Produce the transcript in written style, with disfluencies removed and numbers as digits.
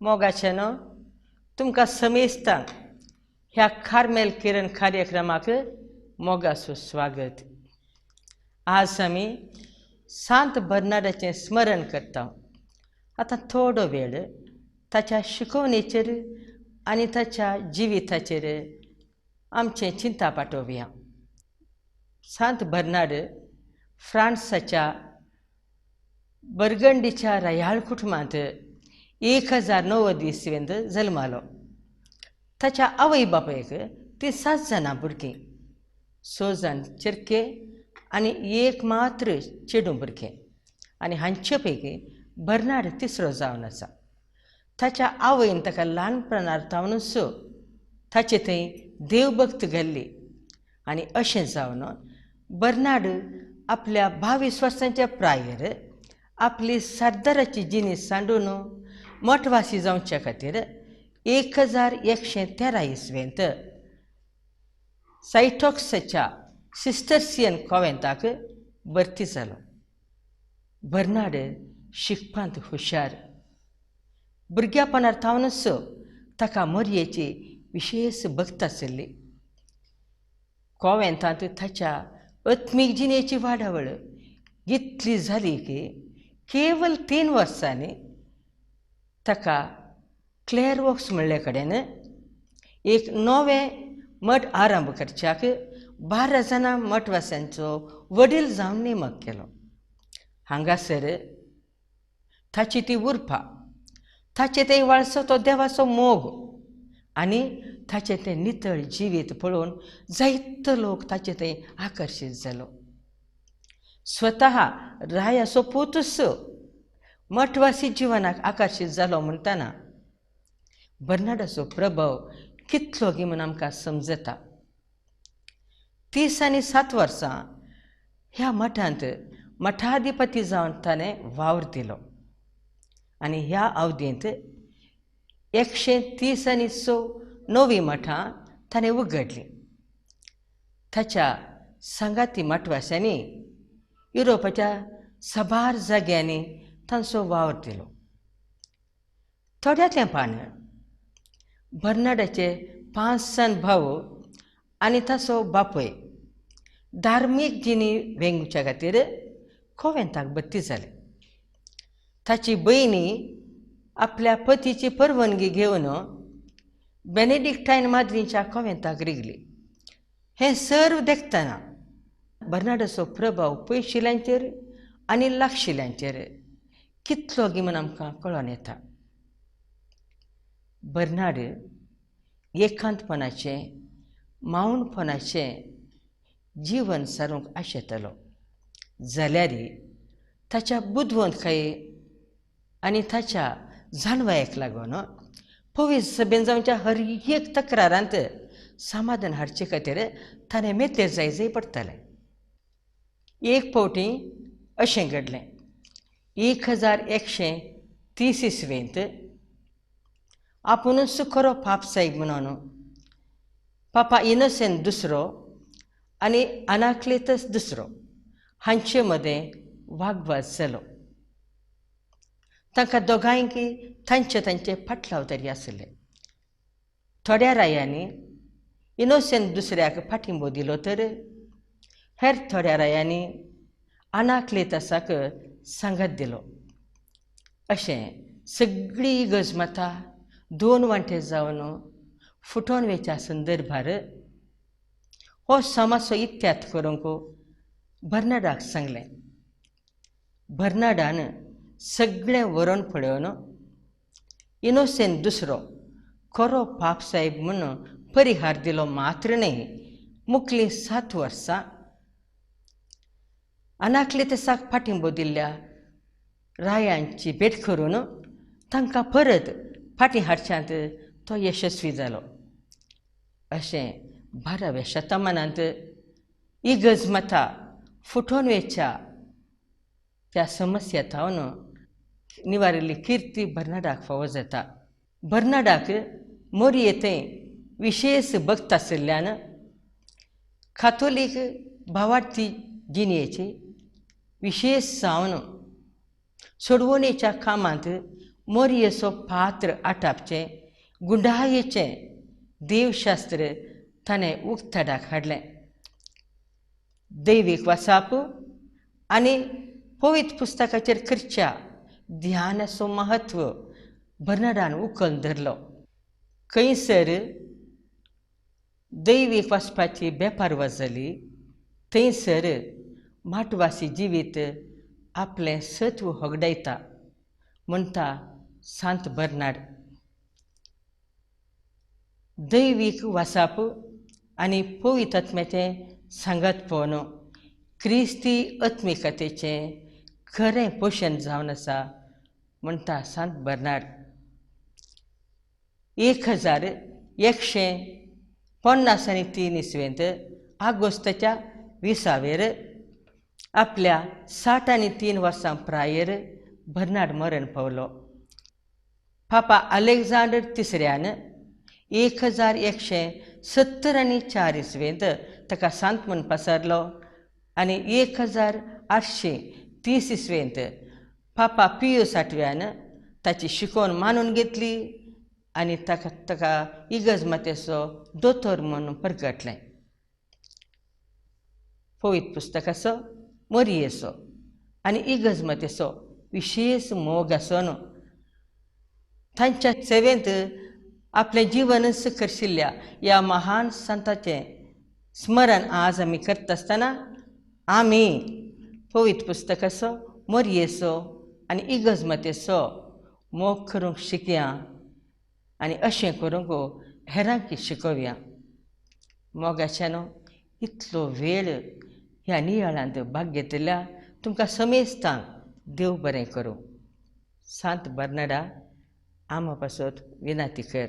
मोगाचेनो तुमकां समेस्तांक ह्या कार्मेल किरण कार्यक्रमाक मोगाचो स्वागत. आज आमी सांत बर्नाडाचें स्मरण करता. आतां थोडो वेळ ताच्या शिकवणेचेर आनी ताच्या जिविताचेर आमचें चिंता पाठोवया. सांत बर्नाड फ्रांसाच्या बर्गंडीच्या रयाळ कुटुंबांत 1090 इसवेंत जल्मालो. ताच्या आवय बापायक ती 7 जाणां भुरगीं, 6 जाण चेरके आनी एक मात्र चेडूं भुरगें, आनी हांचे पैकी बर्नाड तिसरो जावन आसा. ताच्या आवयन ताका ल्हानपणार थावनूच ताचे थंय देवभक्त घाल्ली आनी अशें जावन बर्नाड आपल्या 22 वर्सांच्या प्रायेर आपली सरदाराची जिनीस सांडून मठवासी जावच्या खातीर 1113 इसवेंत सायटॉक्साच्या सिस्टर्सियन कॉवेंताक भरती जालो. बर्नाड शिकपांत हुशार. भुरग्यापणार थावनूच ताका मोरयेची विशेष भक्त आशिल्ली. कॉवेंतांत ताच्या आत्मीक जिणेची वाडावळ इतली जाली की केवल 3 वर्सांनी ताका क्लेअरवॉक्स म्हणले कडेन एक नवें मठ आरंभ करच्याक 12 जाणां मठवास्यांचो वडील जावन नेमक केलो. हांगासर ताची ती उर्पा, ताचे तें वाळसो तो देवाचो मोग आनी ताचें तें नितळ जिवीत पळोवन जायतो लोक ताचे थंय आकर्शीत जालो. स्वतः रायाचो पूतच मठवासी जिवनाक आकर्शीत जालो म्हणटना बर्नाडाचो प्रभाव कितलो गी म्हूण आमकां समजता. 37 वर्सां ह्या मठांत मठाधिपती जावन ताणें वावर दिलो आनी ह्या अवधींत 136 नवीं मठां ताणें उगडलीं. ताच्या सांगाती मठवास्यांनी युरोपाच्या साबार जाग्यांनी तांचो वावर दिलो. थोड्या तेंपान बर्नाडाचे 5 जाण भाव आनी ताचो बापूय धार्मीक जिणी वेंगुच्या खातीर कोवेंताक भरती जाले. ताची भयणी आपल्या पतीची परवानगी घेवन बेनेडिक्टायन माद्रींच्या कोवेंताक रिगली. हें सर्व देखतना बर्नाडाचो प्रभाव पयशिल्यांचेर आनी लागशिल्यांचेर कितलो गी म्हूण आमकां कळोन येता. बर्नाड एकांतपणाचें मावनपणाचें जीवन सारूंक आशेतालो, जाल्यार ताच्या बुदवंतकाये आनी ताच्या जाणवायेक लागून पवित्र सभेन जावच्या हर एक तक्रारांत समाधान हाडचे खातीर ताणें मेतेर जाय जाय पडटालें. एक फावटी अशें घडलें, 1130 इसवेंत आपुणूच खरो पाप साहेब म्हणून पापा इनोसेंत दुसरो आनी अनाक्लेतस दुसरो हांचे मदें वागवाद जालो. तांकां दोगांयकी तांचे तांचे फाटलाव तरी आसले. थोड्या रायांनी इनोसेंत दुसऱ्याक फाटिंबो दिलो तर हेर थोड्या रायांनी अनाक्लेतसाक सांगात दिलो. अशें सगळी इगर्ज माता 2 वांटे जावन फुटोन वेच्या संदर्भार हो समाजचो इत्यात करूंक बर्नाडाक सांगलें. बर्नाडान सगळें वरोवन पळोवन इनोसेंत दुसरो खरो पाप साहेब म्हूण परिहार दिलो मात्र न्हय, मुखलीं 7 वर्सां अनाक्लेतसाक फाटिंबो दिल्ल्या रायांची भेट करून तांकां परत फाटीं हाडच्यांत तो यशस्वी जालो. अशें 12व्या शतमानांत इगर्ज माता फुटोवन वेच्या त्या समस्या थावन निवारिल्ली किर्ती बर्नाडाक फावो जाता. बर्नाडाक मोरये थंय विशेष भक्त आशिल्ल्यान कातोलीक भावार्थी जिणेची विशेष जावन सोडवणेच्या कामांत मोरयेचो पात्र आटापचें गुंडायेचें देवशास्त्र ताणें उक्ताडाक हाडलें. दैवीक वासाप आनी पवित्र पुस्तकाचेर करच्या ध्यानाचो म्हत्व बर्नाडान उखल धरलो. खंयसर दैवीक वाचपाची बेपारवा जाली थंयसर माटवासी जिवीत आपलें सत्व होगडायता म्हणटा सांत बर्नाड. दैवीक वासाप आनी पवित्र आत्म्याचें सांगातपण क्रिस्ती आत्मिकतेचें खरें पोशण जावन आसा म्हणटा सांत बर्नाड. 1153 इसवेंत आगोस्ताच्या 20वेर आपल्या 63 वर्सां प्रायेर बर्नाड मरण पावलो. पापा अलेक्झांडर तिसऱ्यान 1174 इसवेंत ताका सांत म्हूण पसरलो आनी 1830 इसवेंत पापा पियूस आठव्यान ताची शिकवण मानून घेतली आनी ताका ताका इगर्ज मातेचो दोतोर म्हूण परगटलें. पवित्र पुस्तकाचो मोरयेचो आनी इगर्ज मातेचो विशेश मोग आसून तांच्या सेवेंत आपलें जिवनच करशिल्ल्या ह्या महान संताचें स्मरण आज आमी करता आसतना आमी पवित्र पुस्तकाचो मोरयेचो आनी इगर्ज मातेचो मोग करूंक शिकया आनी अशें करूंक हेरांक शिकोवया. मोगाच्यानो इतलो वेळ ह्या नियाळांत भाग घेतल्या तुमकां समेस्तांक देव बरें करूं. सांत बर्नाडा आमा पासत विनंती कर.